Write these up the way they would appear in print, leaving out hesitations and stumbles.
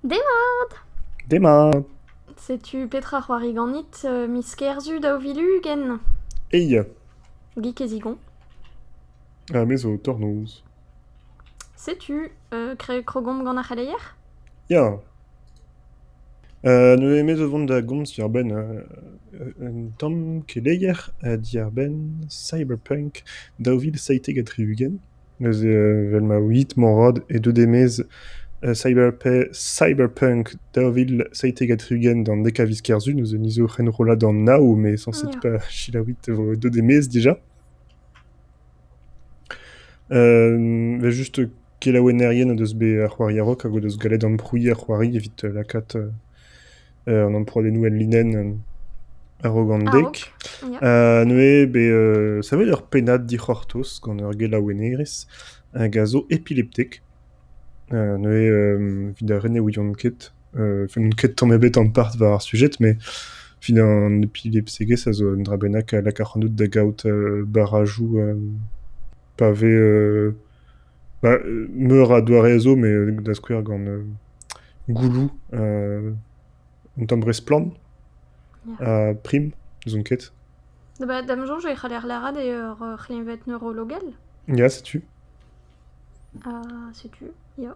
Demat! Demat! Setu petra c'hoari ganit miz Kerzu 2020. Hey! Guy Kezigon. Ah, me zo tornoz. Setu, krogomp gant ar c'heleier? Ya. Neuze me zo vont da gomz diwar-benn un tamm keleier diwar-benn Cyberpunk 2077. Neuze evel ma ouiit moarvat e deu e-maez Cyberpunk 2077 d'an dek a viz Kerzu. Neuze ni zo c'henrollañ d'an nav met sañset pa selaouit e vo deuet e-maez dija. Evel-just kelaouennerien o deus bet ar c'hoari a-raok hag o deus gallet amprouiñ ar c'hoari evit lakaat an amprouadennoù enlinenn a-raok an dek. Neuze bet savet ur pennad dic'hortoz gant ur gelaouennerez hag a zo epileptek. Neuze evit ar re ne ouiont ket, enfin n'on ket tamm ebet ampart war ar sujed, met evit an epilepsegezh a zo un dra bennak a lak ac'hanout da gaout barrajoù pa vez bah, meur a doare zo, met da skouer gant gouloù un tamm re splann ha prim, n'ouzon ket. Ba, da'm soñj e c'haller lârat eo ur c'hleñved neurologel. Ya, setu. Ah, setu, ya.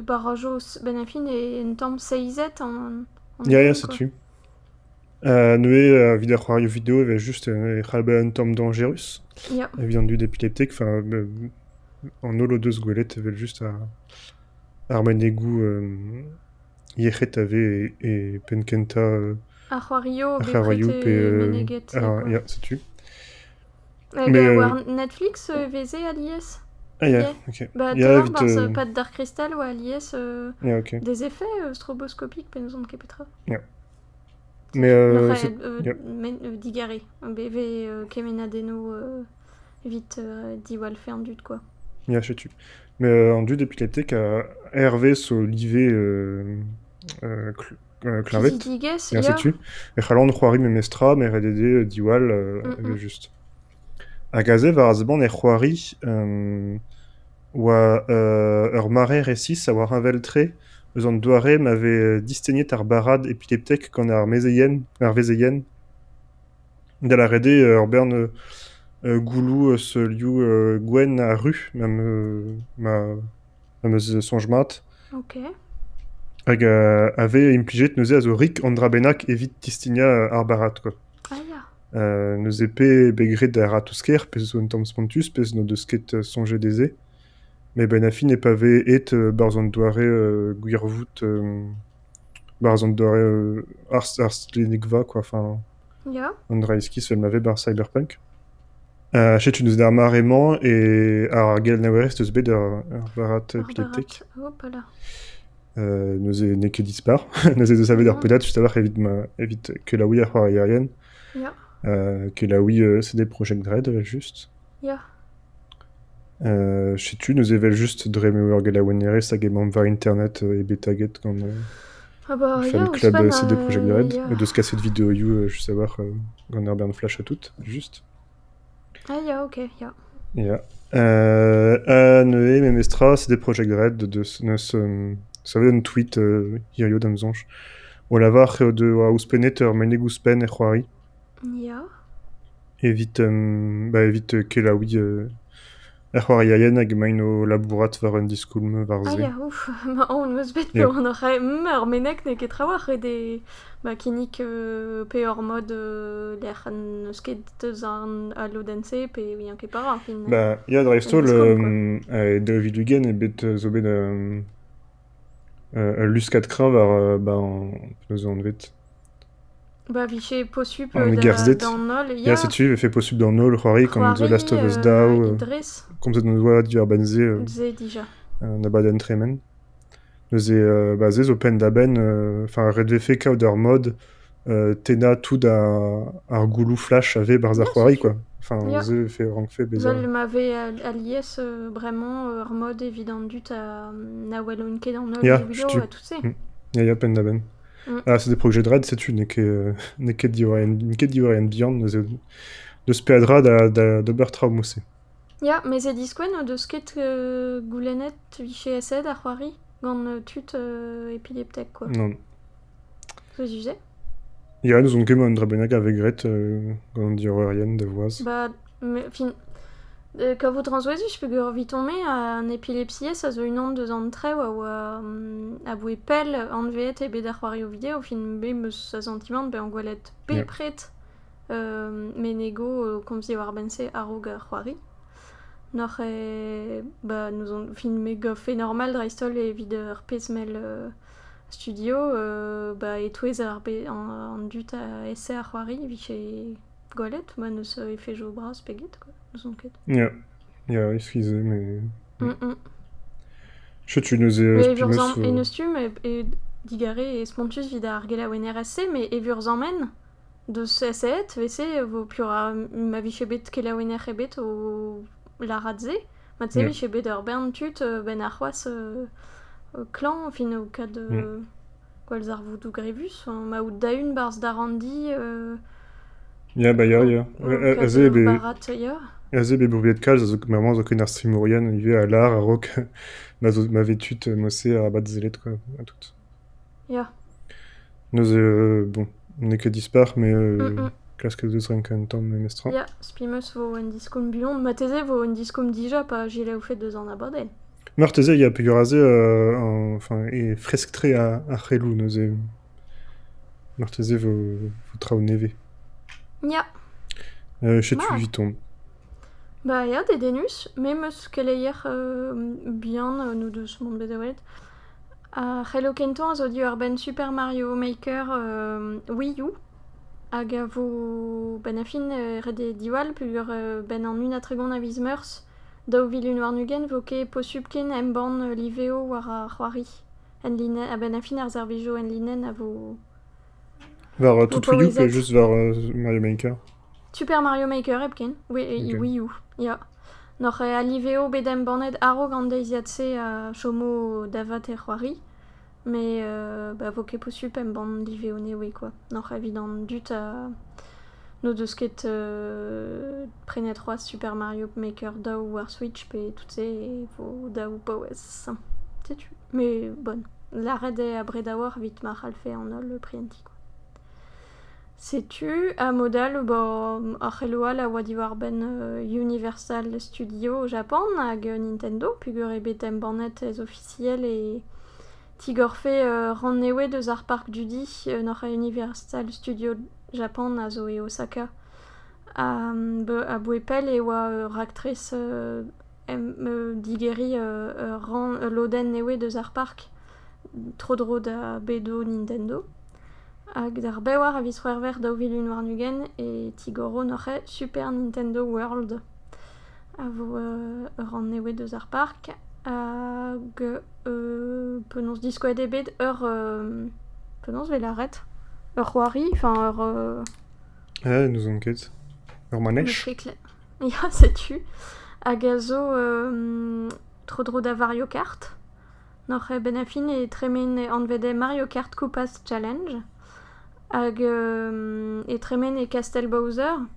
Barrajoù benn ar fin eo un tamm seizet an, an Ya, ya, den, quoi. setu. Neuze, evit ar c'hoarioù video evel-just e c'hall bezañ un tamm dañjerus evit an dud epileptek. Enfin, an holl o deus gwelet evel-just ar menegoù yec'hed a vez e penn-kentañ Ar c'hoarioù ar c'hoarioù bepred pe meneget, quoi. Ya, setu. Hag Mais war Netflix e veze alies Ah ya, Yeah. ok. Bah, Ya, te evit barzh Pad Dark Crystal oa alies Ya, ok. des effets stroboscopiques pe n'ouzon ket petra. Ya. Mais N'oc'h ya. digare. Beve kemennadennoù evit diwallfe an dud quoi. Ya, setu. Mais an dud epileptek a hervez o live kleñved. Kizidigezh, Ya, ya. setu. E c'hallan c'hoari memestra, met ret eo dezhe diwall evel-just. Hag aze war a seblant e c'hoari oa ur mare resis a oa heñvel-tre eus an doare ma vez distegnet ar barrad epileptek gant ar mezeien, ar vezeien. Da lâret eo ur bern gouloù eus liv gwenn ha ru ma ma 'm eus soñj mat. Ok. Hag a vez implijet neuze a zo rik an dra bennak evit distignañ ar barrad quoi. Ah ya. Neuze pe bet graet a-ratozh-kaer, pe zo un tamm spontus, pezh n'o deus ket soñjet dezhe. Met benn ar fin e pa vez aet 'barzh an doare gwirvoud 'barzh an doare ar ar stlennegva quoi, enfin Ya. an dra iskis evel ma vez 'barzh Cyberpunk. Setu neuze d'ar mare-mañ e ar gelennaouerez deus bet ur barrad Ur epileptek. barrad. Hopala. Neuze n'eo ket dispar. Neuze deus savet ur pennad just a-walc'h evit ma evit kelaouiñ ar c'hoarierien. Ya. Kelaouiñ CD Projekt Red evel-just. Ya. Setu neuze evel-just dre m'eo ur gelaouennerez hag emaomp war internet eo bet taget gant Ah bah ya, fan club ouzhpenn, CD Projekt Red. ya. O deus kaset videoioù just a-walc'h gant ur bern flash ha tout, juste. Ah ya, ok, ya. Ya. Ha neuze memestra CD Projekt Red deus neus savet un tweet hirio da'm soñj o lavar eo deus ouzhpennet ur meneg ouzhpenn er c'hoari. Ya. Evit bah, evit kelaouiñ ar c'hoarierien hag emaint o labourat war un diskoulm war Ah se. ya, ouf, ma aon 'm eus bet Ya. peogwir oc'h ur meneg n'eo ket trawalc'h ret eo ba kinnig pe ur mod lec'h n'eus ket deus an al lodenn-se pe ouian ket petra fin. Bah, ya, Un dreist-holl, diskoulm quoi. e 2020 eo bet zo bet ul luskad kreñv war bah, penaos eo anvet? Ba vije posupl An da gerzhed. d'an holl, Ya, ya. setu, e vefe posupl d'an holl c'hoari gant The C'hoari Last of Us daou. Idris. Komzet hon doa diwar-benn se Se dija. un abadenn tremen. Neuze, bah, se zo penn-da-benn, enfin, ret vefe kaout ur mod tennañ tout ar gouloù flash a vez 'barzh ar Ya, c'hoari, setu. quoi. Enfin, Ya. se vefe rankfe bezañ. Seul ma vez alies bremañ ur mod evit an dud a na welont ket an holl Ya, video setu. ha tout se. Ya, ya, penn-da-benn. Ah, c'est des projets de raid, setu, n'eo ket diwar n'eo ket diwar bihan, neuze deus peadra da, da, d'ober traoù mod-se. Ya, met se diskouez n'o deus ket goulennet 'vije aset ar c'hoari. gant tud epileptek quoi. Nann. Souezhus eo. Ya, n'ouzon ket ma un dra bennak a vez graet gant an diorroerien da voaz. Ba, fin, kavout 'ran souezhus peogwir eviton-me an epilepsiezh a zo unan deus an traoù a oa aboe pell anveet eo bet ar c'hoarioù video fin bet 'm eus asantimant bezañ gwelet bepred menego o komz diwar-benn-se a-raok ar c'hoari. N'oc'h ba n'ouzon fin me 'gavfe normal dreist-holl evit ur pezh mell studio ba e-touez ar an dud a ese ar c'hoari e vije gwelet ma n'eus efedoù bras pe get quoi, n'ouzon ket. Ya, ya, excusez, mais... Setu neuze Mais evurzh en eus tu e digare e spontus evit ar gelaouenner SC, mais evurzh amen deus SET, vese vo piv ma vije bet kelaouenner ebet o lârat se. Ma-se vije bet ur bern tud benn ar c'hoazh klañv, fin o kad gwallzarvoudoù grevus. Ma out da-un 'barzh da ranndi Ya, bah ya, ya. o kad Aze ur eo bet barrad, ya. aze eo bet bourveet kalz a zo mañ zo ken ar streamourien ivez a lâr a-raok ma zo ma vez tud mod-se arabat sellet quoi, ha tout. Ya. Neuze bon, n'eo ket dispar mais klasket deus renkañ un tamm memestra. Ya, spi 'meus vo un diskoulm buan. Marteze vo un diskoulm dija pa selaoufet deus an abadenn. Marteze ya peogwir aze enfin e fresk-tre ar c'heloù neuze. Marteze vo traoù nevez. Ya. Setu eviton. Ba ya, dedennus. Me 'meus keleier bihan n'o deus mont bet da welet. Ar c'helo kentañ a zo diwar-benn Super Mario Maker Wii U hag a vo benn ar fin ret eo diwall peogwir 'benn an 31 a viz Meurzh 2021 vo ket posupl ken embann liveo war ar c'hoari enlinenn a-benn ar fin ar servijoù enlinenn a vo War tout Wii U pe just war Mario Maker? Super Mario Maker hepken, Wii U, ya. N'oc'h al liveo bet embannet a-raok an deiziad-se a chomo da vat er c'hoari, met ba vo ket posupl embann liveo nevez quoi. N'oc'h evit an dud a n'o deus ket prenet c'hoazh Super Mario Maker 2 war Switch pe tout-se e vo dav paouez. Setu. Mais bon, lâret eo abred a-walc'h evit ma c'hallfe an holl prientiñ quoi. Setu ha mod all ba ar c'heloù all a oa diwar-benn Universal Studio Japan hag Nintendo peogwir eo bet embannet ez-ofisiel e tigorfe rann nevez deus ar park dudi n'oc'h Universal Studio Japan a zo e Osaka. Aboe pell e oa ur raktres digeriñ ur rann ul lodenn nevez deus ar park tro-dro da bedo Nintendo. Hag d'ar pevar a viz C'hwevrer 2021 e tigoro neuze Super Nintendo World a vo ur rann nevez deus ar park hag penaos diskouezet eo bet ur penaos 'vez lâret ur c'hoari enfin ur Ah, n'ouzon ket. Ur manech? Ya, setu. Hag a zo tro-dro da Vario Kart. N'oc'h eo benn ar fin e tremen anvet eo Mario Kart Koopas Challenge. Hag e tremen e Kastell Bowser.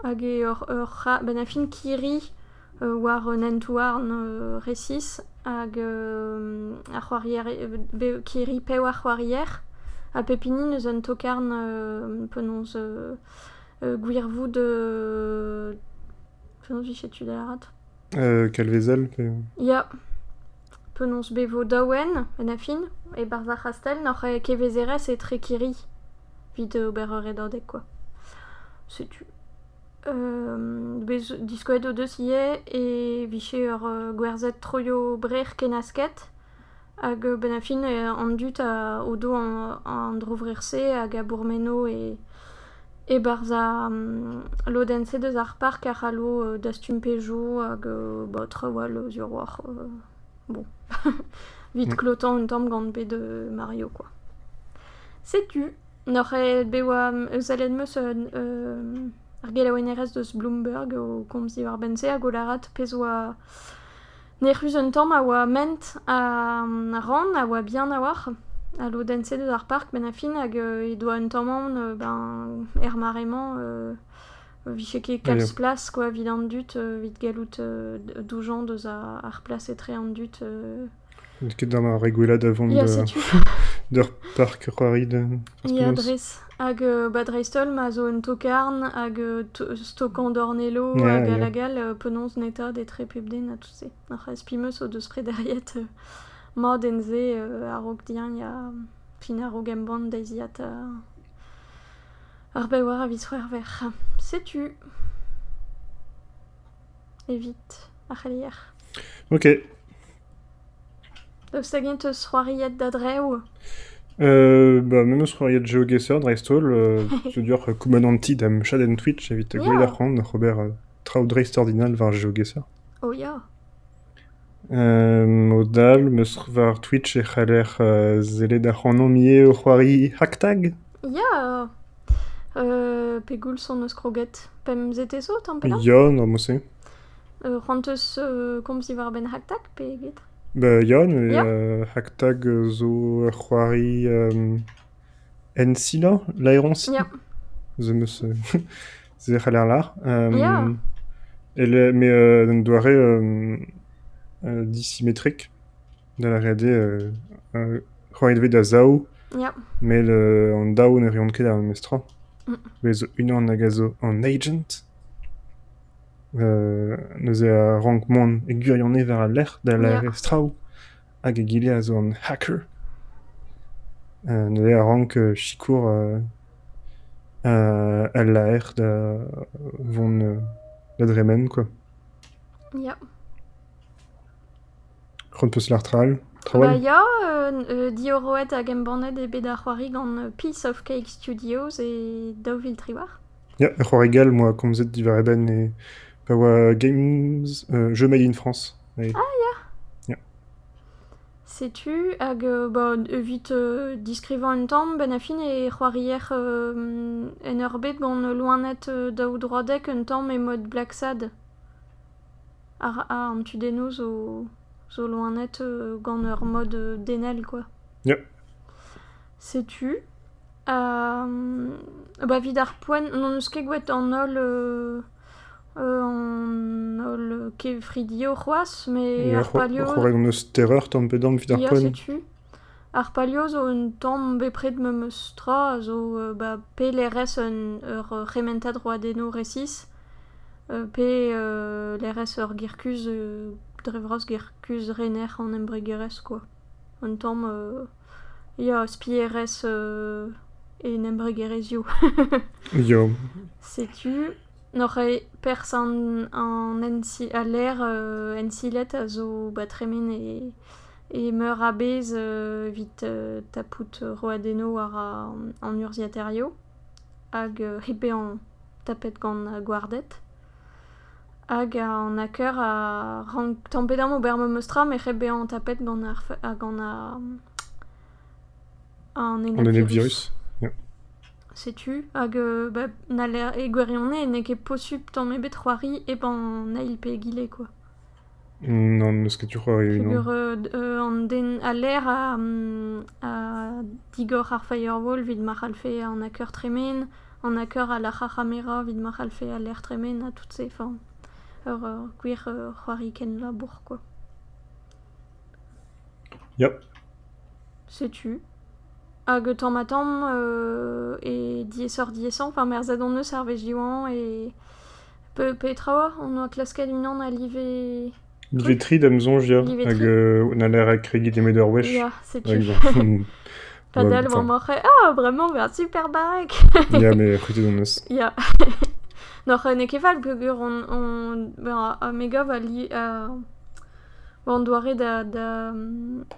Hag eo ur benn ar fin kirri war un hent-houarn resis. Hag ar c'hoarier kirri pevar c'hoarier. Ha pep hini n'eus un tokarn penaos gwirvoud penaos 'vije tu da lârat? Kalvezel pe... Ya. Penaos bevo daouenn en a fin e-barzh ar c'hastell n'oc'h eo kevezerezh etre kirri evit ober ur redadeg quoi. Setu. Bez diskouezet o deus ivez e vije ur gwerzhet troioù brec'h kennasket hag benn ar fin an dud a o do an dro-vrec'h-se hag a bourmeno e e-barzh ar lodenn-se deus ar park a c'hallo dastum pezhioù hag ba traoù all sur 'walc'h bon evit klotañ un tamm gant bed Mario quoi. Setu n'oc'h ket bet oa sellet 'm eus ar gelaouennerez deus Bloomberg o komz diwar-benn-se hag o lârat pezh oa nec'hus un tamm a oa ment ar rann a oa bihan a-walc'h al lodenn-se deus ar park benn ar fin hag he doa un tamm aon ben er mare-mañ vije ket kalz plas quoi evit an dud evit gallout doujañ deus ar plas etre an dud. N'eo ket d'ar mare gwellañ da vont Ya, setu. d'ur park c'hoari da Ya, penaos. dres. Hag ba dreist-holl ma zo un tokarn hag stokañ dornello Ya, hag all ya. hag all, penaos netaat etre pep den ha tout se. Oc'h spi 'm eus o deus prederiet mat en-se a-raok dezhañ ha fin a-raok embann deiziad ar pevar a viz C'hwevrer. Setu evit ar c'heleier. Ok. Daoust hag-eñ 'teus c'hoariet da drev? Ba, me 'meus c'hoariet GeoGuessr dreist-holl, peogwir koumanantiñ da'm chadenn Twitch evit gwelet ac'hanon oc'h ober traoù dreistordinal war GeoGuessr. Oh ya. Mod all, 'meus war Twitch e c'haller sellet ac'hanomp ivez o c'hoari Hacktag. Ya. Pegoulz on eus kroget? Pemzetez zo, tamm pe damm? Ya, non, moi c'est. C'hoant 'teus komz diwar-benn Hacktag pe get? Ba ya, mais Ya. Hacktag zo ur c'hoari ensilañ, laeroñsi. Ya. Ze 'meus se a c'haller lâr. Ya. Mais un doare disimetrek da lâret eo c'hoariet e vez da zaou, met an daou ne reont ket ar memes tra. Bez zo unan hag a zo an agent, neuze a rank mont e gwirionez war al lec'h da laerezh traoù, hag egile a zo an hacker, neuze a rank sikour al laer da vont da dremen quoi. Ya. C'hoant 'peus lâr tra all? Traoù Ba all? ya, diorroet hag embannet eo bet ar c'hoari gant Piece of Cake Studios e 2018. Ya, ur c'hoari gall 'moa komzet diwar e benn e pa oa Games Jeux Made in France. Ah ya! Setu hag ba evit diskrivañ un tamm, benn ar fin e c'hoarier en ur bed gant loened daoudroadek un tamm e mod Black Sad. Ar an tudennoù zo loened gant ur mod denel quoi. Ya. Setu. Ba evit ar poent n'hon eus ket gwelet an holl an holl kefridioù c'hoazh, met ar palioù... C'hoari hon eus Terreur tamm pe damm evit ar Ya, poent. setu. Ar palioù zo un tamm bepred memes tra, a zo ba pe lerez ur c'hementad roadennoù resis, pe lerez ur ger-kuzh, dre vras ger-kuzh rener an embregerezh quoi. Un tamm ya, spierezh en embregerezhioù. Ya. Setu n'oc'h eo perzh an al lec'h ensilet a zo ba tremen e meur a bezh evit tapout roadennoù war an urzhiataerioù hag hep bezañ tapet gant gwarded. Hag an hacker a rank tamm pe damm ober memes tra met hep bezañ tapet gant ar gant an An enepvirus. enepvirus. Ya. Setu hag ba n'haller e gwirionez n'eo ket posupl tamm ebet c'hoari hep an eil pe egile quoi. Non, n'eus ket tu c'hoari unan. Peogwir an den al lec'h a digor ar firewall evit ma c'hallfe an hacker tremen, an hacker a lac'h ar c'hamera evit ma c'hallfe al lec'h tremen ha tout se. Enfin, ur gwir c'hoari kenlabour quoi. Ya. Setu. Hag tamm-ha-tamm e diaesoc'h-diaesañ, enfin merzet hon eus ar wech diwezhañ e petra oa? On oa klasket unan a live... Live tri da'm soñj, ya. Live Hag tri. n'haller kregiñ nemet ur wech. Ya, setu. Hag, Padal enfin, oamp oc'h ah, bremañ on super barrek. Ya, mais c'hwitet hon eus. Ya. N'oc'h n'eo ket fall peogwir on ben, me gav a li an doare da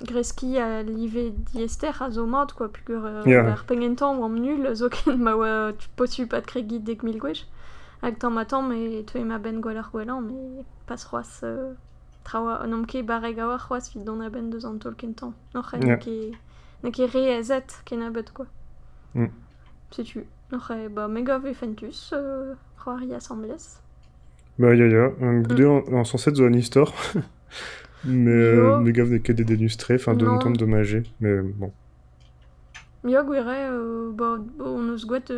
greskiñ al live diaester a zo mat quoi peogwir ar penn-gentañ oamp nul zoken ma oa posupl adkregiñ 10,000 gwech. Hag tamm-ha-tamm e teue ma benn gwelloc'h-gwellañ met pas c'hoazh traoù n'omp ket barrek a-walc'h c'hoazh evit dont a-benn deus an taol kentañ. N'oc'h n'eo ket re aezet kennebeut quoi. Setu. N'oc'h ba me gav eo fentus c'hoari asambles. Bah ya ya, goude an sañset zo un istor. Mais Yo. me gav n'eo ket dedennus-tre, enfin d'un Non. tamm dommager, mais bon. Ya gwir eo, ba hon eus gwraet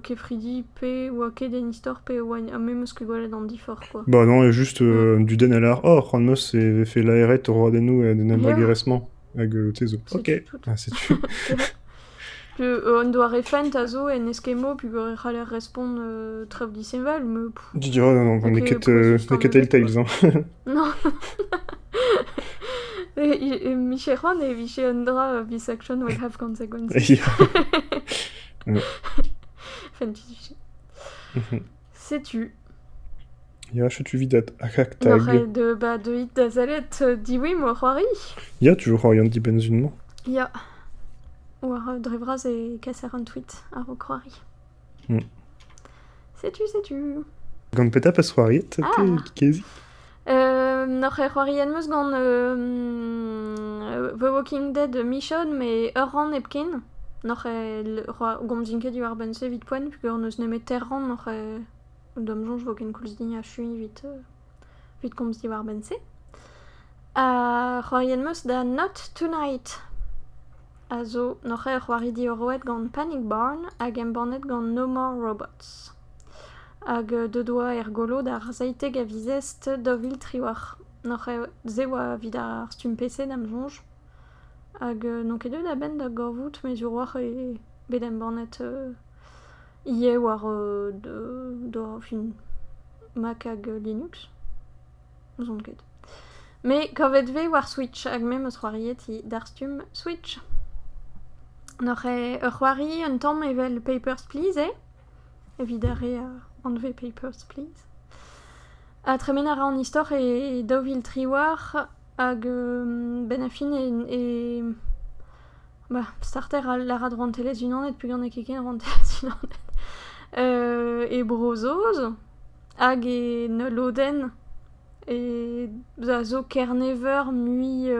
kefridi pe oa ket en istor pe oa ha me 'meus ket gwelet an diforc'h quoi. Bah non, juste un dudenn a lâr Oh, c'hoant 'meus e vefe laeret roadennoù en embregerezh-mañ. Hag te zo Setu Ok, tout. ah, setu. Un doare fent a zo en eskemmo peogwir e c'haller respont traoù disheñvel, mais pff, Tu diras, non, non, Ok, n'eo ket, pouezus n'eo tamm ket ebet, quoi. Telltales, hein. Non. E micher c'hoant e vije un dra this action will have consequences. Ya. Ouais. Fentus vije. Setu. Ya, setu 'vit at N'oc'h hashtag. ket de, ba, deuit da sellet diwim o c'hoari. Ya, tu veux c'hoari an dibenn-sizhun-mañ? Ya. War dre vras e kaser an tweet a-raok c'hoari. Setu, setu. Gant petra 'peus c'hoariet, te, Ah. Kazi? N'oc'h ket c'hoariet 'm eus gant The Walking Dead Mission, met ur rann hepken. N'oc'h ket gomzin ket diwar-benn se evit poent peogwir n'eus nemet teir rann oc'h da'm soñj 'vo ken koulz din achuiñ evit komz diwar-benn se. Ha c'hoariet 'm eus da Not Tonight a zo n'oc'h ket ur c'hoari diorroet gant Panic Barn hag embannet gant No More Robots. Hag deut oa er golo d'ar 17 a viz Est 2018. N'oc'h ket se oa evit ar stumm PC da'm soñj. Hag n'on ket deuet a-benn da gavout met sur 'walc'h eo bet embannet ivez war fin Mac hag Linux. N'ouzon ket. Met kavet 'vez war Switch hag me 'm eus c'hoariet he d'ar stumm Switch. N'oc'h ket ur c'hoari un tamm evel Papers, Please eo, evit ar re a anvez Papers, Please. Ha tremen a ra an istor e 2018 hag benn ar fin e ba starter a lârat Rouantelezh Unanet peogwir n'eo ket ken Rouantelezh Unanet e Bro-Saoz hag en ul lodenn e a zo Kerne-Veur mui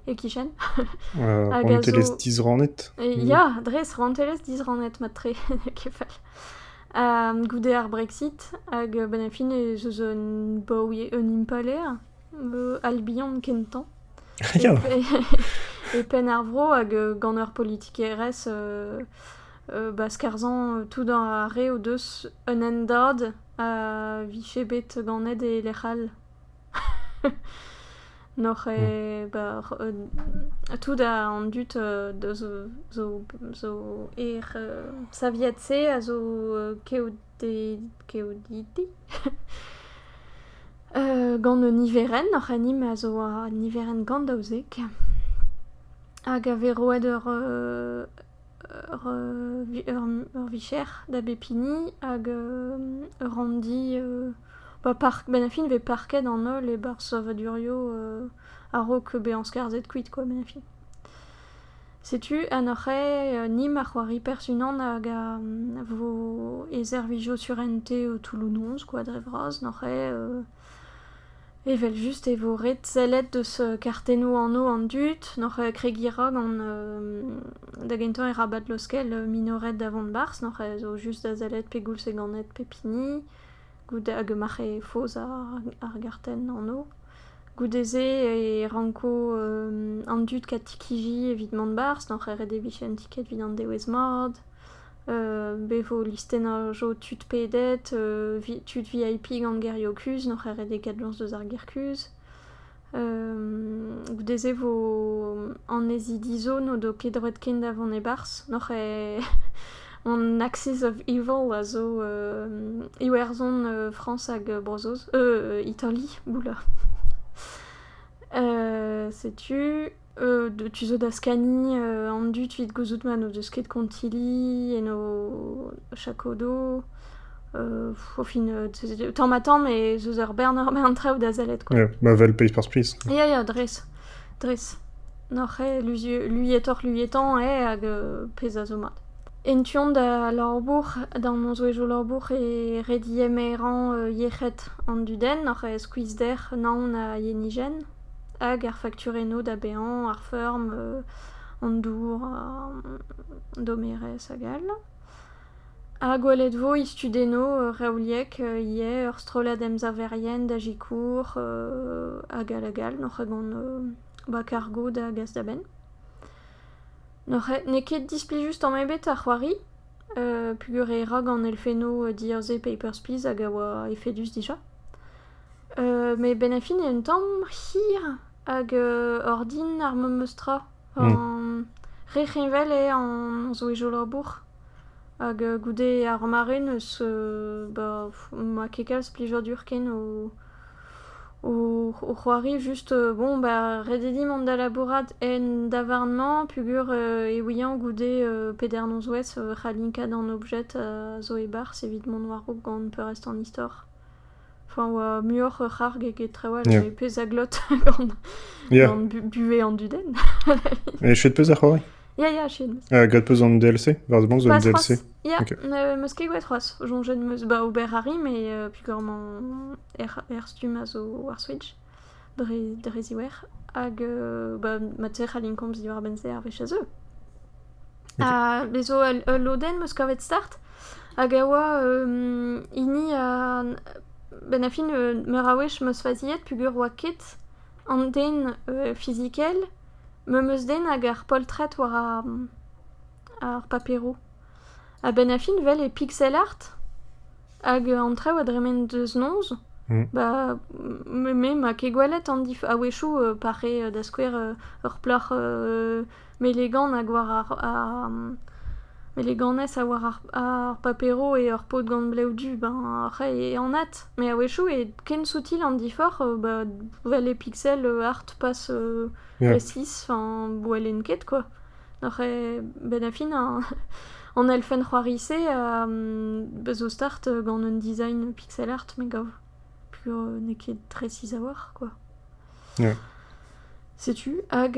e-kichen. Hag a zo Rouantelezh disrannet. Ya, dres, rouantelezh disrannet mat-tre, ket fall. Goude ar Brexit hag benn ar fin ez eus un baoie, un impalaer, Albion kentañ. Ya. E penn ar vro hag gant ur politikerezh ba skarzhañ tout ar re o deus un hendad a vije bet ganet e lec'h all. N'oc'h eo ba tout an dud zo zo zo er saviad-se a zo keodidi gant un niverenn, oc'h anim a zo an niverenn 112. Hag a vez roet ur ur vicher da bep hini hag ur ranndi ba park benn ar fin 'vez parket an holl e-barzh savadurioù a-raok bezañ skarzhet kuit quoi benn ar fin. Setu ha n'oc'h eo nim a c'hoari perzh unan hag a vo e servijo surentez touloù-noz quoi dre vras n'oc'h eo evel-just e vo ret sellet deus kartennoù anv an dud n'oc'h eo kregiñ a ra gant da gentañ e rabat laoskel minored da vont 'barzh n'oc'h eo zo just da sellet pegoulz eo ganet pep hini goude hag marc'h eo faos ar gartenn anv. Goude-se e ranko an dud kat tikiji evit mont 'barzh n'oc'h eo ret e vije un tiket evit an dewezh mat. Bet 'vo listennajoù tud pedet, tud VIP gant gerioù kuzh n'oc'h eo ret e kat lañs deus ar ger kuzh. Goude-se 'vo annezidi zo n'o do ket droed ken da vont e-barzh n'oc'h eo an Axis of Evil a zo Iwerzhon, Frañs hag Bro-Saoz, Itali, oula. Setu tu zo da skanniñ an dud evit gouzout ma n'o deus ket kontilli en o chakodoù. Au fin, tamm-ha-tamm ez eus ur bern traoù da sellet quoi. Ouais, bah 'vel Papers, Please. Ya, ya, dres, dres. N'oc'h eo luietoc'h-luietañ eo hag pezh a zo mat. En tu-hont da labour, d'an nozvezhioù labour e rediemerañ yec'hed an dudenn oc'h eo skuizhder, naon ha yenijenn hag ar fakturennoù da baeañ, ar feurm, an dour, an dommerezh hag all. Ha gwelet 'vo istudennoù reoliek ivez, ur strollad emsaverien da sikour hag all hag all, n'oc'h ket gant ba kargoù da gas da benn. Neuze n'eo ket displijus tamm ebet ar c'hoari peogwir e ra gant elfennoù diaze Papers, Please hag a oa efedus dija. Met 'benn ar fin eo un tamm hir hag ordin ar memes tra. Re heñvel eo an zoejoù labour hag goude ar mare n'eus ba 'ma ket kalz plijadur ken o c'hoari just bon bah ret eo din mont da labourat en davarn-mañ peogwir e ouian goude peder nozvezh c'hallin kad an objed a zo e-barzh evit mont war-raok gant peurrest an istor. Enfin oa muioc'h ur c'harg eget traoù all, pezh a glot gant, gant buhez an dudenn. Echuet 'peus ar c'hoari? Ya, echuet 'meus. Graet 'peus an DLC? War-ze zo un Pas DLC. c'hoazh. Ya, Ok. 'meus ket gwraet c'hoazh. Soñjet 'meus ba ober a ri, met peogwir emañ er stumm a zo war Switch dre ziouer. Hag ba mat-se c'hallin komz diwar-benn-se ar wech a zeu. Ha bez zo ul lodenn 'meus kavet start hag a oa hini 'benn ar fin meur a wech 'meus faziet peogwir 'oa ket an den fizikel memes den hag ar poltred war ar paperoù. A-benn ar fin 'vel e pixel art hag an traoù a dremen deus noz, ba me 'ma ket gwelet an dif a-wechoù pa c'hell da skouer ur plac'h melegan hag war ar meleganez a war ar paperoù eo ur paotr gant blev du, ben eo anat. Met a-wechoù eo ken soutil an diforc'h ba 'vel e pixel art pas resis, enfin 'welen ket quoi. Neuze 'benn ar fin an elfenn c'hoari-se zo start gant un design pixel art me gav. Peogwir n'eo ket resis a-walc'h quoi. Setu hag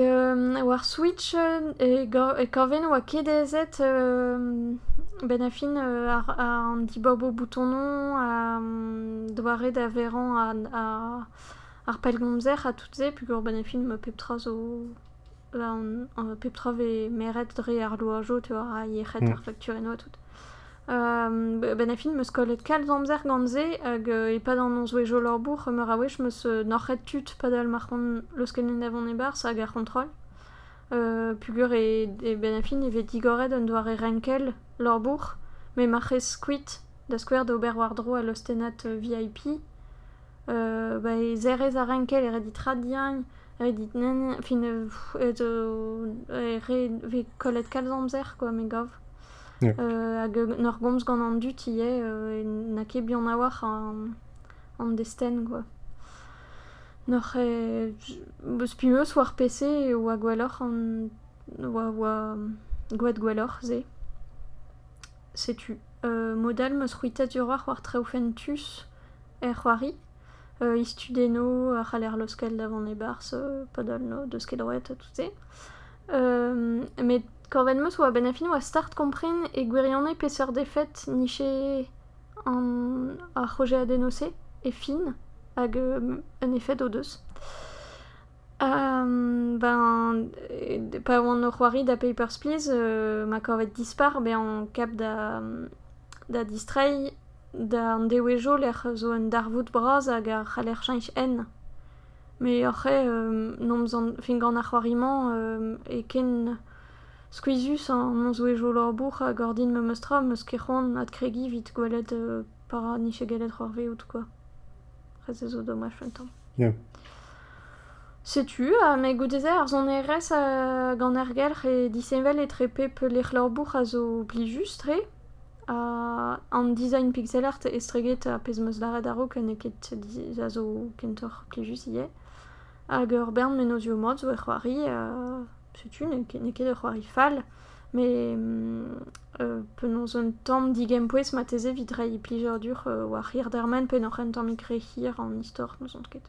war Switch e kaven 'oa ket aezet 'benn ar fin an dibaboù boutonoù ha doare da verañ ar pellgomzer ha tout se peogwir 'benn ar fin ma pep tra zo pep tra 'vez meret dre ar loajoù tu vois, ar yec'hed, ar fakturennoù ha tout. 'Benn ar fin 'meus kollet kalz amzer gant se hag e-pad an nozvezhioù labour meur a wech 'meus nac'het tud padal ma c'hoant leuskel da vont e-barzh hag ar c'hontrol. Peogwir e 'benn ar fin e vez digoret un doare renkell labour met ma c'hez kuit da skouer d'ober war-dro al lostennad VIP ba e serrez ar renkell e ret dit radiañ, ret dit nann fin e vez kollet kalz amzer quoi me gav. Hag en ur gomz gant an dud ivez n'a ket buan a-walc'h an destenn quoi. N'oc'h spi 'meus war PC e oa gwelloc'h an oa gwraet gwelloc'h se. Setu. Mod all 'meus c'hwitet uroc'h war traoù fentus er c'hoari. Istudennoù a c'haller leuskel da vont e-barzh padal n'o deus ket droed ha tout se. Met kavet 'meus oa 'benn ar fin oa start kompren e gwirionez peseurt efed 'nije an ar c'hojeadennoù-se e fin hag un efed o deus. Ben pa oan o c'hoari da Papers, Please 'ma kavet dispar bezañ kap da distreiñ d'an degouezhioù lec'h zo un darvoud bras hag a c'haller cheñch hent. Met oc'h eo n'omp fin gant ar c'hoari-mañ e ken skuizhus an nozvezhioù labour hag ordin memes tra 'meus ket c'hoant adkregiñ evit gwelet para 'nije gellet c'hoarvezout quoi. Se zo domaj un tamm. Setu, met goude-se ar sonerezh gant ar gelc'h eo disheñvel etre pep lec'h labour a zo plijus-tre. An design pixel art estreget ar pezh 'meus lâret a-raok n'eo ket a zo kentoc'h plijus ivez. Hag ur bern mennozhioù mat zo er c'hoari. Setu n'eo ket ur c'hoari fall, met penaos un tamm digempouez marteze evit reiñ plijadur war hir dermen pe n'oc'h un tammig re hir an istor, n'ouzon ket.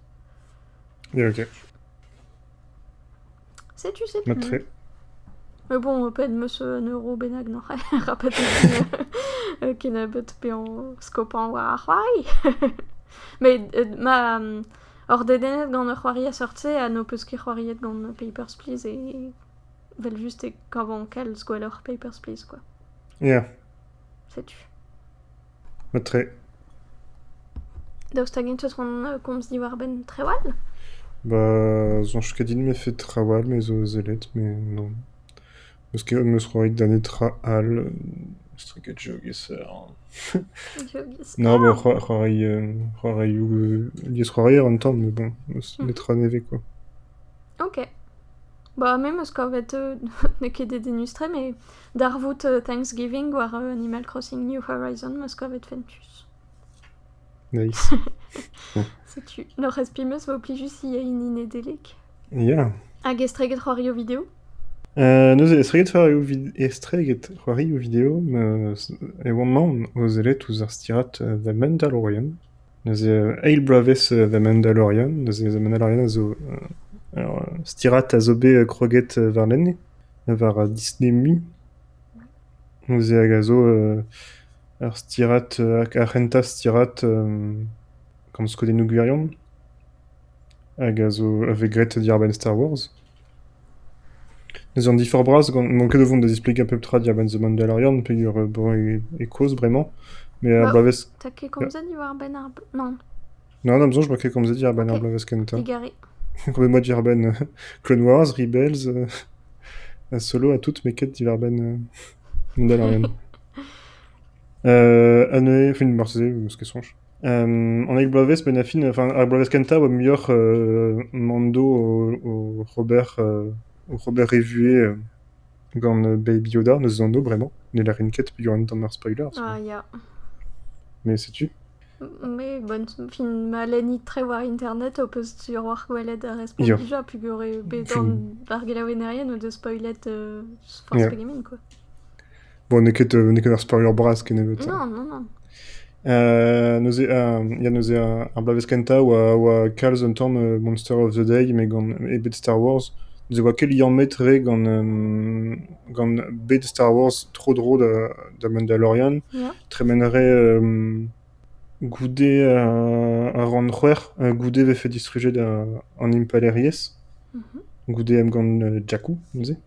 Ya, ok. Setu, setu. Mat-tre. Mais bon, pet 'meus un euro bennak n'oc'h rapet kennebeut bezañ skopañ war ar c'hoari. Met ma oc'h dedennet gant ur c'hoari a seurt-se ha n'ho peus ket c'hoariet gant Papers, Please e evel-just e kavan kalz gwelloc'h Papers, Please quoi. Ya. Setu. Mat-tre. Daoust hag-eñ 'teus c'hoant komz diwar-benn traoù all? Ba, soñj ket din 'mefe traoù all me zo sellet, met non. Meus ket meus c'hoariet da netra all estreget GeoGuessr. GeoGuessr. Non, bah, c'hoari, c'hoarioù liesc'hoarier un tamm, mais bon, n'eus netra nevez quoi. Ok. Ba me 'meus kavet n'eo ket dedennus-tre met darvoud Thanksgiving war Animal Crossing New Horizon 'meus kavet fentus. Nice. Setu. N'hoc'h eus 'meus vo plijus ivez hini Nedeleg. Ya. Hag estreget c'hoarioù video? Neuze estreget c'hoarioù video e oan mañ o sellet ouzh ar stirad The Mandalorian. Neuze eil bloavezh The Mandalorian. Neuze The Mandalorian a zo ur stirad a zo bet kroget warlene, war Disney Mu. Neuze hag a zo ur stirad, ar c'hentañ stirad gant skeudennoù gwirion hag a zo a vez graet diwar-benn Star Wars. Neuze an diforc'h bras gant n'on ket o vont da zisplegañ pep tra diwar-benn The Mandalorian peogwir bon e kozh bremañ, mais ar Bah, bloavezh... T'as ket komzet diwar-benn ar... Non, Non, non, besoin, je ket komzet diwar-benn ar Ok. bloavezh kentañ. digarez. Komzet diwar-benn Clone Wars, Rebels, ha Solo ha tout, mais ket diwar-benn Mandalorian. Ha neuze, fin marteze, eus ket soñj. An eil bloavezh, benn ar fin, enfin, ar bloavezh kentañ oa muioc'h Mando o Robert, o Robert e vuhez gant Baby Yoda, neuze anv bremañ. Ne lârin ket peogwir un tamm ar spoiler. Ah ya. Mais setu. Mais bon, fin ma lennit tre war internet ho peus sur war gwelet ar respont Ya. dija peogwir eo bet Fin, an ar gelaouennerien o deus spoilet forzh ya. pegement quoi. Bon, n'eo ket ur spoiler bras kennebeut. Non, non, non. Neuze, ya, neuze ar bloavezh kentañ oa kalz un tamm Monster of the Day, met gant e bed Star Wars. Neuze oa ket liammet re gant bed Star Wars tro-dro da Mandalorian. Ya. Tremen re goude ar rann c'hwec'h, goude vefe distrujet an Impalaeriezh. Goude emgann Jakku, neuze.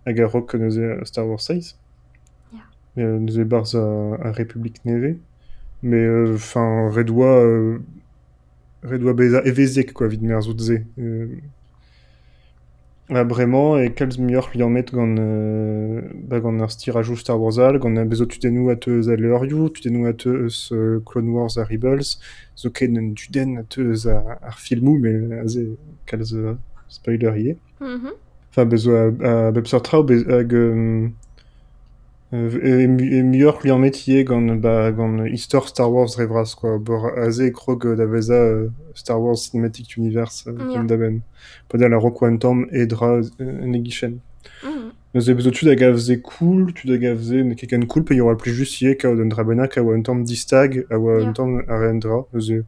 Hag a-raok neuze Star Wars 6. Ya. Neuze barzh ar Republik nevez. Mais enfin, ret oa bezañ evezhiek quoi, evit merzout se. Ha bremañ e kalz muioc'h liammet gant, ba, gant ar stirajoù Star Wars all, gant ar bezo tudennoù a teu eus al levrioù, tudennoù a teu eus Clone Wars ha Rebels, zoken un tudenn a teu eus ar filmoù, met aze kalz spoiler ivez. Enfin, bezo a bep seurt traoù, hag e muioc'h liammet ivez gant, ba, gant istor Star Wars dre vras, quoi. Bor aze e krog da vezañ Star Wars Cinematic Universe penn-da-benn. Padal a-raok oa un tamm e dra en e gichen. Neuze bezo tud a gav se cool, tud a gav se n'eo ket ken cool, peogwir oa plijus ivez kaout un dra bennak a oa un tamm distag, a oa un tamm ar un dra. Neuze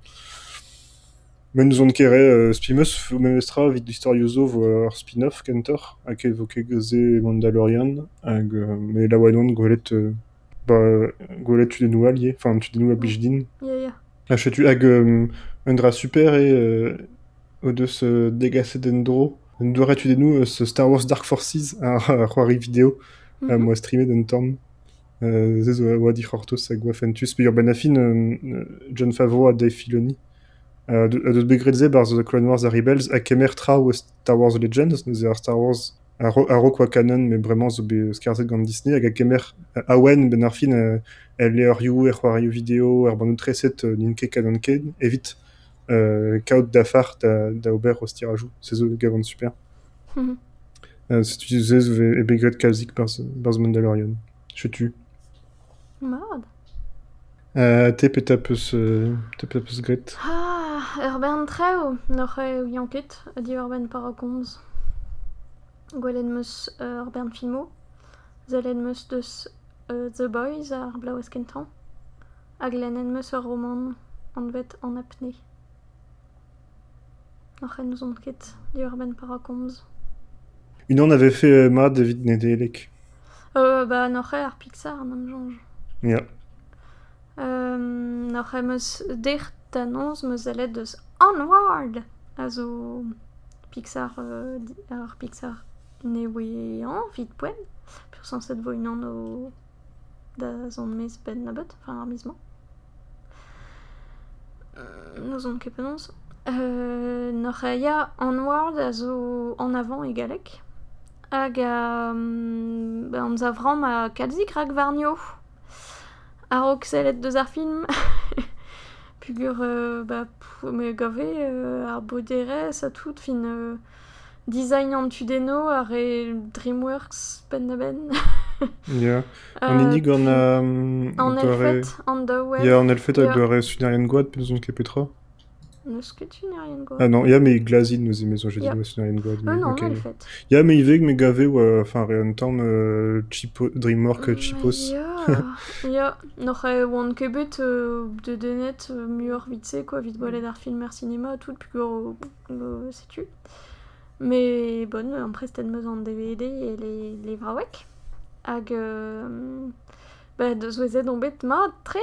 met n'ouzon ket re spi 'm eus memestra evit istorioù zo vo ur spin-off kentoc'h, hag e vo ket se Mandalorian, hag met laouen on gwelet ba, gwelet tudennoù all ivez, enfin tudennoù a blij din. Ya, ya. Ha setu hag un dra super eo o deus degaset en-dro un doare tudennoù eus Star Wars Dark Forces, ar c'hoari video am boa streamet un tamm. Se zo oa dic'hortoz hag oa fentus. Peogwir benn ar fin, Jon Favreau ha Dave Filoni a deus bet graet se barzh The Clone Wars ha Rebels ha kemer traoù eus Star Wars Legends, neuze ar Star Wars a-raok oa canon, met bremañ zo bet skarzhet gant Disney hag a kemer awen benn ar fin el levrioù, er c'hoarioù video, er bannoù treset n'int ket canon ken, evit kaout dafar da ober o stirajoù. Se zo gavan super. Setu se zo e bet graet kalzik barzh Mandalorian. Setu. Mat. Te petra peus te petra peus graet? Ah, ur bern traoù n'oc'h ouian ket diwar-benn parakomz. Gwelet 'm eus ur bern filmoù. Sellet 'm eus deus The Boys ar bloavezh kentañ. Hag lennet 'm eus ur romant anvet An apnée. Oc'h n'ouzon ket diwar-benn parakomz. Unan a vefe mat evit Nedeleg. Ba n'oc'h ar Pixar, n'am soñj. Ya. N'oc'h em eus dec'h da noz 'm eus sellet deus Onward a zo Pixar ar Pixar neveañ evit poent. Peursañset vo unan o da zont maez benn nebeut, enfin ar miz-mañ. N'ouzon ket penaos. N'oc'h ya Onward a zo en avant e galleg. Hag anzav 'ran ma kalzik rakvarnioù a-raok sellet deus ar film peogwir bah me 'gave ar bruderezh ha tout 'fin design an tudennoù ar re DreamWorks penn-da-benn. Ya. An hini gant An doare... elfed, an daou Ya, elf. an elfed hag Ya. doare sunerien gwad, pe n'ouzon ket petra. N'eus ket sunerien gwad. Ah non, ya, mais glazin neuze, mais j'ai dit Ya. ouais, sunerien gwad, mais Non, ok. elfed. Ya, mais ivez, me gave, oa, enfin, re un tamm cheapo, DreamWorks cheapos. Ya, ya. N'oc'h oan ket bet dedennet muioc'h 'vit-se quoi, 'vit gwelet ar film er sinema ha tout peogwir setu. Mais bon, amprestet 'm eus an DVD e levraoueg. Hag bah deuzouezet on bet mat-tre.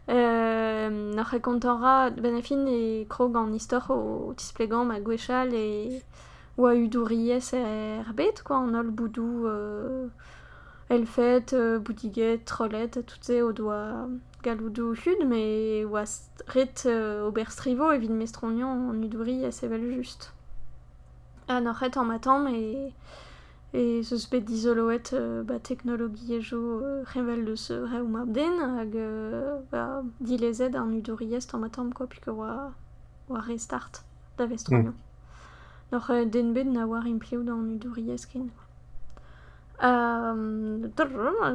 N'oc'h ket kontañ 'ra 'benn ar fin e krog an istor o tisplegañ ma gwechall e oa hudouriezh er bed quoi, an holl boudoù elfed, boudiged, trolled ha tout se o doa galloudoù hud met oa ret ober strivoù evit mestroniañ an hudouriezh evel-just. Ha n'oc'h ket tamm-ha-tamm ez eus bet dizoloet ba teknologiezhioù heñvel deus reoù mab-den hag ba dilezet an hudouriezh tamm-ha-tamm quoi puisque oa oa re start da vestroniañ. N'oc'h den bet na oar implijout an hudouriezh ken.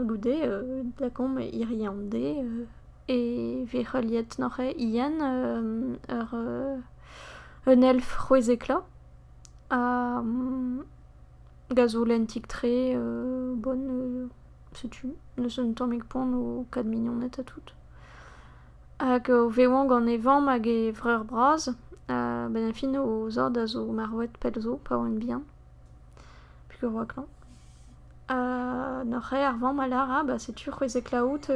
Goude lakaomp hiziv an deiz e vez heuliet neuze Ian ur un elf c'hwezeklañ ha gazo lentik-tre bon setu n'eus un tammig poan o kad mignoned ha tout. Hag o vevañ gant e vamm hag e vreur bras a-benn ar fin o zad a zo marvet pell zo pa oant bihan peogwir oa klañv. Ha neuze ar vamm a lâr ah bah setu c'hwezeklañ out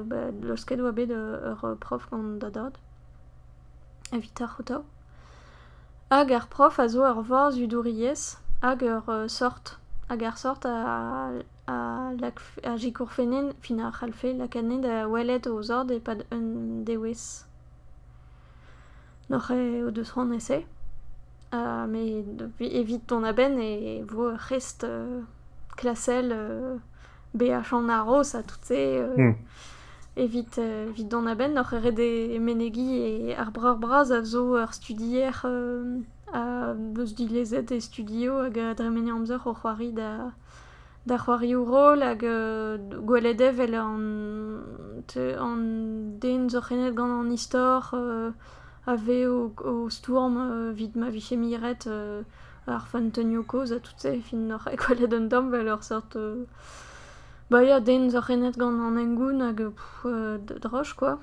bah laosket oa bet ur prof gant da dad evit ar c'hotav. Hag ar prof a zo ur vazh hudouriezh hag ur sort. Hag ar sort a lakf a sikourfenne, fin a c'hallfe lakaat anezhe da welet o zad e-pad un devezh. Neuze o deus c'hoant ese. Met evit dont a-benn e vo ur c'hest klasel beaj an haroz ha tout se evit evit dont a-benn oc'h ret eo menegiñ e ar breur bras a zo ur studier a eus dilezet e studio hag a dremene amzer o c'hoari da da c'hoarioù roll hag gwelet eo 'vel an an den zo renet gant an istor a vez o stourm evit ma vije miret ar feunteunioù kozh ha tout se fin oc'h gwelet un tamm 'vel ur seurt bah ya den zo renet gant an hengoun hag droch quoi.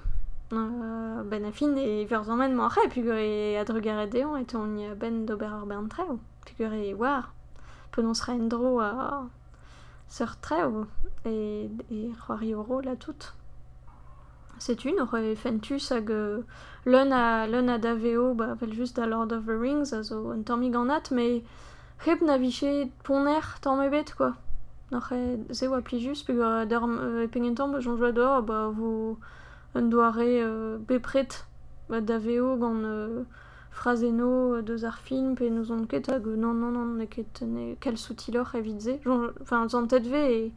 'Benn ar fin e Iwerzhoneg 'mañ c'he peogwir e a-drugarez dezhañ e teuont a-benn d'ober ur bern traoù peogwir e oar penaos reiñ en-dro a seurt traoù e c'hoarioù roll ha tout. Setu neuze fentus hag leun a leun a daveoù ba evel-just da Lord of the Rings a zo un tammig anat met hep na vije ponner tamm ebet quoi. Neuze se oa plijus peogwir d'ur e pegen tamm soñj deoc'h ba vo un doare bepred daveoù gant frazennoù deus ar film pe n'ouzon ket hag nann nann nann n'eo ket kalz soutiloc'h evit se. Enfin santet 'vez e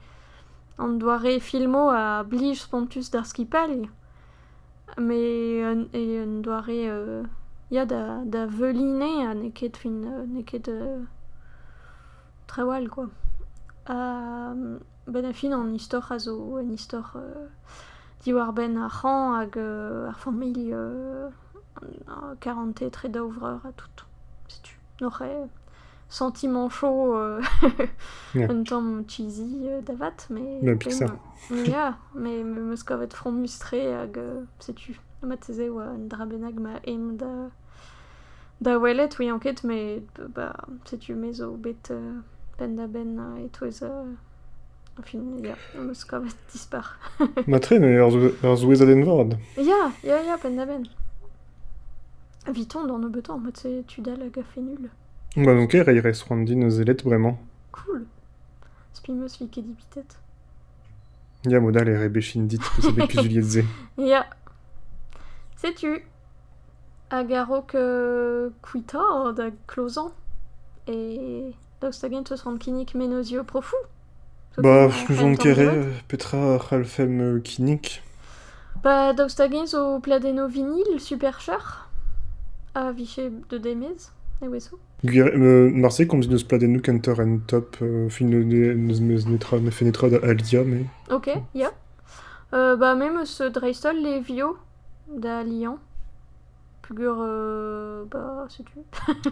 an doare filmoù a blij spontus d'ar skipailh met un doare ya da da veuliñ anezhañ ha n'eo ket fin n'eo ket traoù all quoi. Ha 'benn ar fin an istor a zo un istor diwar-benn ar c'hañv hag ar familh karantez etre daou vreur ha tout. Setu. Neuze sentiment chaud un tamm cheesy da vat mais Bah, Pixar. Ya, mais me 'meus kavet fromus-tre hag setu. Marteze oa un dra bennak ma aem da da welet ouian ket met bah setu me zo bet penn-da-benn e-touez enfin ya, 'm eus kavet dispar. Matre, mais ur souezhadenn vat. Ya, ya, ya, penn-da-benn. Viton d'an nebeutañ, mod-se tud all a gafe nul. Bah donc reiñ rez c'hoant din sellet bremañ. Cool. Spi 'm eus vi ket dipitet. Ya, mod all e rebechin dit peus bet kuzuliet se. Ya. Setu. Hag a-raok kuitaat da klozañ e Daoust hag-eñ 'teus c'hoant kinnig mennozhioù profoù? Ba, Zoken n'ouzon un tamm ket re, diwezh. petra a c'hallfemp kinnig. Ba, daoust hag-eñ zo pladennoù vinil super cheuc'h a vije deut e-maez a-wezhioù? Gwir, marse komzit eus pladennoù kentoc'h en top, fin n'eus netra, ne fait netra da aliañ, mais... Ok, ya. Ba, me 'm eus dreist-holl levioù da aliañ. Peogwir, bah, setu.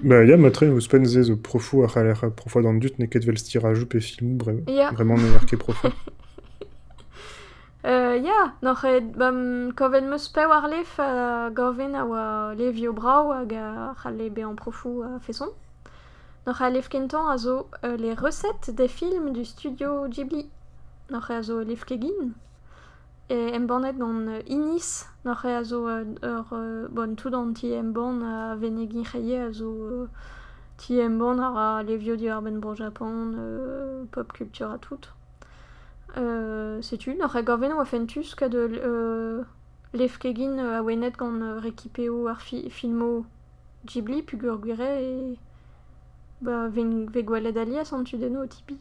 Ba ya, matre, ouzhpenn se zo profoù a c'haller profañ d'an dud, n'eo ket evel stirajoù pe filmoù, Ya. bremañ n'eer ket profañ. Ya, n'oc'h ket ba kavet 'm eus pevar levr a gaven a oa levrioù brav hag a c'halle bezañ profoù a-feson. N'oc'h al levr kentañ a zo Les recettes des films du studio Ghibli. N'oc'h a zo levr kegin. E embannet gant Inis. N'oc'h a zo ur bon tout an ti-embann a venegiñ c'heie a zo ti-embann a ra levrioù diwar-benn Bro-Japan, pop culture ha tout. Setu, n'oc'h gaven oa fentus kad levr kegin awenet gant rekipeoù ar filmoù Ghibli peogwir gwir eo e ba vez gwelet alies an tudennoù o tipi.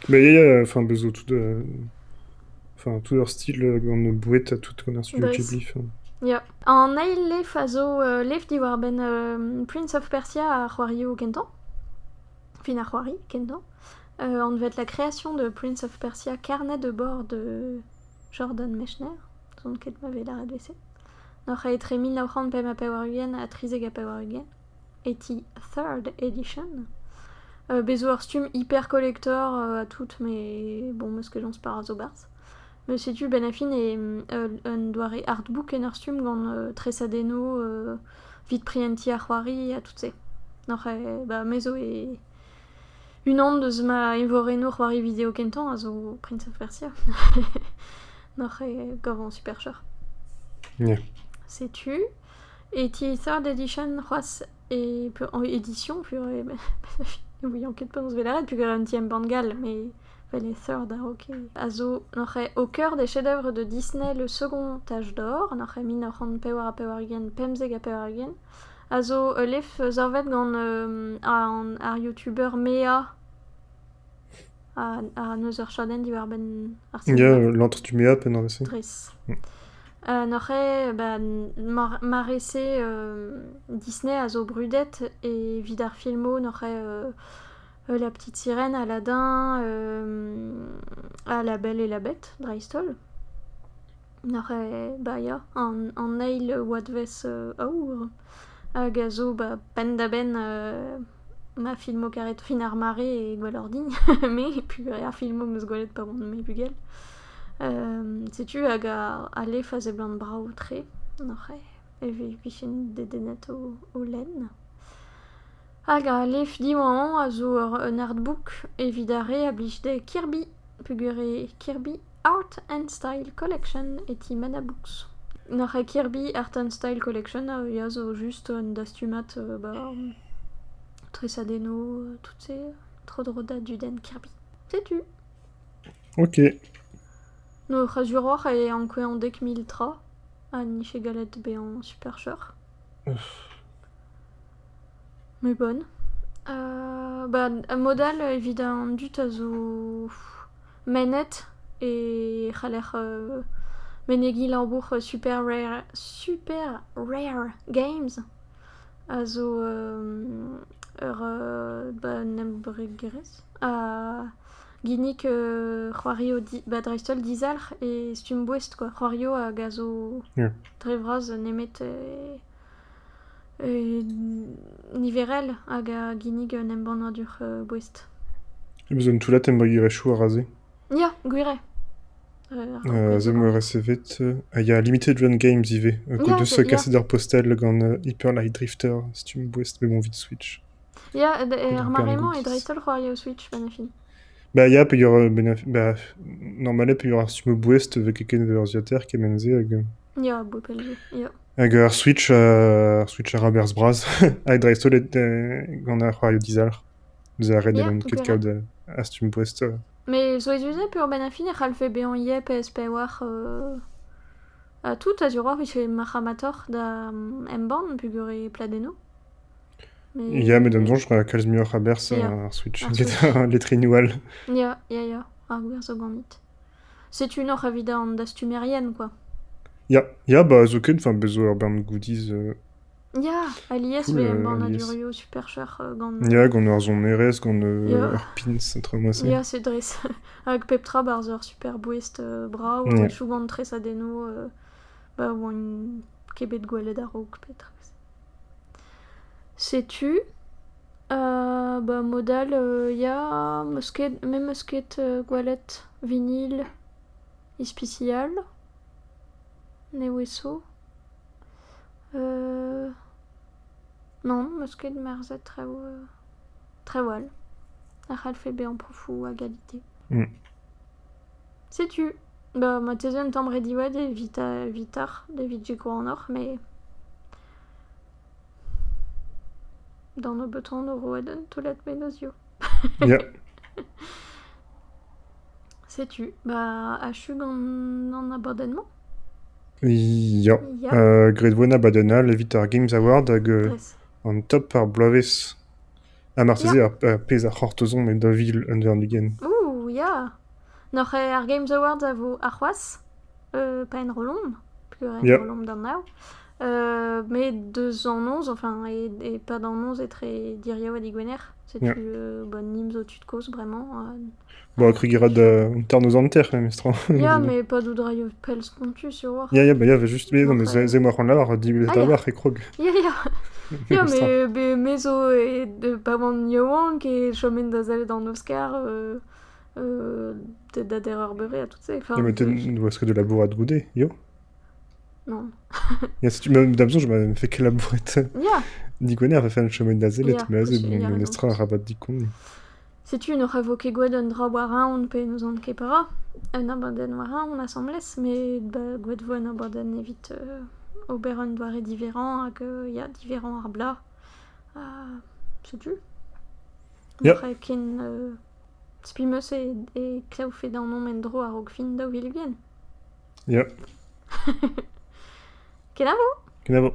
Bah ya, ya, enfin, bez zo tout, enfin, tout ur stil gant boued ha tout gant ar studio Dres. Ghibli. Enfin. Ya. An eil levr a zo levr diwar-benn Prince of Persia ar c'hoarioù kentañ. Fin ar c'hoari kentañ. Anvet La création de Prince of Persia, carnet de bord de Jordan Mechner. N'ouzon ket ma vez lâret evel-se. N'oc'h etre 1985 ha 93 e ti Third Edition. Bez zo ur stumm hyper collector ha tout, mais bon, meus ket lañs para zo 'barzh. Met setu benn ar fin e un doare artbook en ur stumm gant tresadennoù evit prientiñ ar c'hoari ha tout se. N'oc'h ba me zo e unan deus ma eñvorennoù c'hoari video kentañ a zo Prince of Persia. N'oc'h eo gavañ super cheuc'h. Yeah. Setu. E ti Third Edition c'hoazh e édition purée, ne ouian ket penaos 'vez lâret peogwir un ti-embann gall, mais vel e Third a-raok a zo n'oc'h eo au cœur des chefs-d'œuvre de Disney le second âge d'or, n'oc'h eo 1984, 95 a zo ul levr savet gant ar youtuber Mea ha neus ur chadenn diwar-benn ar Ya, sinema. l'antre du Mea, penn ar se. Dres. N'oc'h eo ba, mare-se Disney a zo brudet evit ar filmoù n'oc'h eo La Petite Sirène, Aladdin, ha La Belle et la Bête, dreist-holl. N'oc'h eo ba ya, an eil oadvezh aour hag a zo ba penn-da-benn ma filmoù karet fin ar mare e gwelloc'h din me peogwir ar filmoù 'm eus gwelet pa oan me bugel. Setu hag al levr a seblant brav-tre. N'oc'h eo e vijen dedennet o lenn. Hag al levr diwañ a zo un artbook evit ar re a blij dezhe Kirby peogwir eo Kirby Art and Style Collection e ti Mana Books. N'oc'h eo Kirby Art and Style Collection a ya zo just un dastumad ba tresadennoù tout se tro-dro da dudenn Kirby. Setu. Ok. No c'hazuroc'h eo ankouañ 10,000 tra ha nije gallet bezañ super cheuc'h. Mais bonne. Ba mod all evit an dud a zo mennet e c'haller menegiñ labour Super Rare Games a zo ur ba un embregerezh a ginnig c'hoarioù ba dreist-holl dizalc'h e stumm boest quoi. C'hoarioù hag a zo dre vras nemet niverel hag a ginnig un embannadur boest. Eus un toullad embregerezhioù a ra se. Ya, gwir eo. Aze 'm boa resevet ha ya Limited Run Games ivez, o deus kaset ur postel gant Hyper Light Drifter stumm boest mais bon evit Switch. Ya, er mare-mañ eo dreist-holl c'hoarioù Switch benn ar fin. Ba ya, peogwir ba normalet peogwir ar stummoù boest 'vez ket ken urzhiataer kement-se hag... Ya, bout pell zo, ya. Hag ar Switch a ra berzh bras hag dreist-holl gant ar c'hoarioù dizalc'h. Neuze ar ret n'hallont ket kaout ar stumm boest. Mais souezhus eo peogwir benn ar fin e c'hallfe bezañ ivez PS4 ha tout a-ziwar vije marc'hamatoc'h da embann peogwir eo pladennoù. Met... Ya, met d'am soñj ra kalz muioc'h a-berzh Ya, ar Switch ar get Switch. ar letrennoù all. Ya, ya, ya, ar gwir zo ganit. Setu n'oc'h evit an dastumerien, quoi. Ya, ya, bah zoken, enfin, bez zo ur bern goodies Ya, alies cool vez alies. embannadurioù super cher gant... Ya, gant ur sonerezh, gant Ya, ur pins, un traoù ma-se. ya, c'est dres. Hag pep tra barzh ur super boest brav, Ya. a-wechoù gant tresadennoù ba oant ket bet gwelet a-raok petra. Setu, ba mod all, ya, 'meus ket, me 'meus ket gwelet vinil ispisial, nevez zo. Nann, 'meus ket merzet traoù traoù all a c'hallfe bezañ profoù a galite. Setu, ba marteze un tamm re diwezhat evit evitoc'h, evit sikour ac'hanoc'h, met d'an nebeutañ o roet un toullad mennozhioù. Ya. Setu, ba achu gant an abadenn-mañ. Ya. Ya. Graet 'vo un abadenn all evit ar Games Award hag Dres. an top ar bloavezh. Ha marteze Ya. ar pezh a c'hortozomp e 2021. Ouh, ya! N'oc'h ar Games Awards a vo arc'hoazh, pa enrollomp, peogwir enrollomp d'an nav. Met deus an noz, enfin, e-pad an noz etre diriaou ha digwener. Setu bon, nim zo tud kozh bremañ. Bon, kregiñ a ra da tarnoz hanter memestra. Ya, mais pas d'où pell spontus sur war. Ya, ya, bah ya, juste, mais non, mais ze moa c'hoant lavar, diwezhat Ah, ya. a-walc'h e krog. Ya, ya. Ya, mais be, me zo e, de, pa oan yaouank e chomen da sellet an Oscar da der ur beure ha tout ça. Enfin, Ya, met te ne oas ket de labourat goude, yo? Non. Ya, setu, ma, d'am soñj, ma fait ket labourat. Ya. Digwener a fait chomet da sellet, Ya, mais aze, possible, bon, ya, memestra raison. rabat dikon. Setu n'oc'h a vo ket gwelet un dra war-aon pe n'ouzon ket petra. Un abadenn war-aon asambles, met ba, gwelet vo un abadenn evit ober un doare diverrañ hag ya, diverrañ ar bloaz. Ha setu. Ya. N'oc'h ken spi 'meus e, e klevfet an en-dro a-raok fin 2020. Ya. Kenavo! Kenavo.